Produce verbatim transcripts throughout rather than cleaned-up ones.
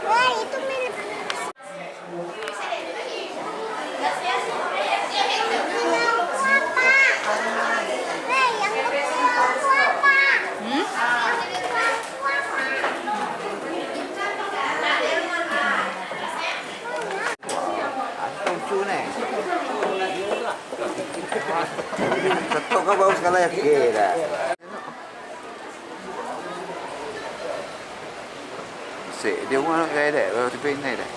Eh, itu milik. Hmm? Lucu ni. Ketok kau baru sekali yakin dah. Sik, dia rumah nak gaya dek, baru tiba ini dek.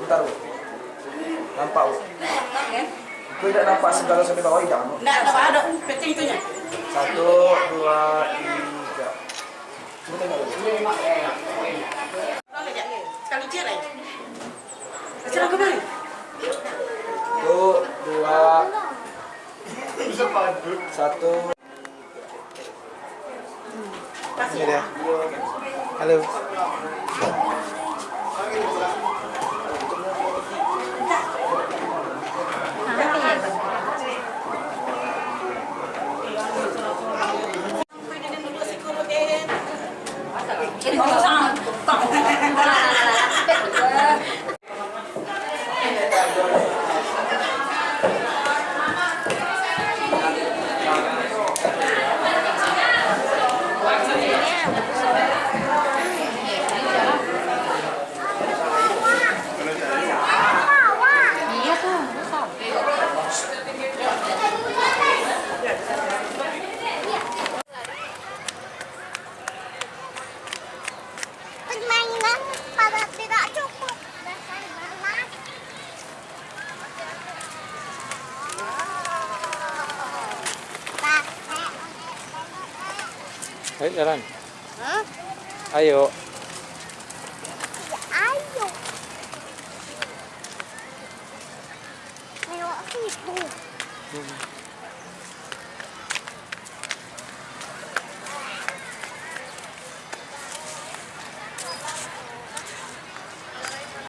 Bentar, Bu. Nampak, Bu. Kau tidak nampak segala sampai bawah hidang, Bu? Ndak, ndak ada. Peti itunya. Satu, dua, tiga. Cuba tengok dulu. Sekali je lah. Macam mana kau beri? Satu, dua, satu. Ini dia. Halo. Permainan pada tidak cukup. Ayo, jalan. Hah? Ayo. Ya, ayo. Lewat situ. Hmm.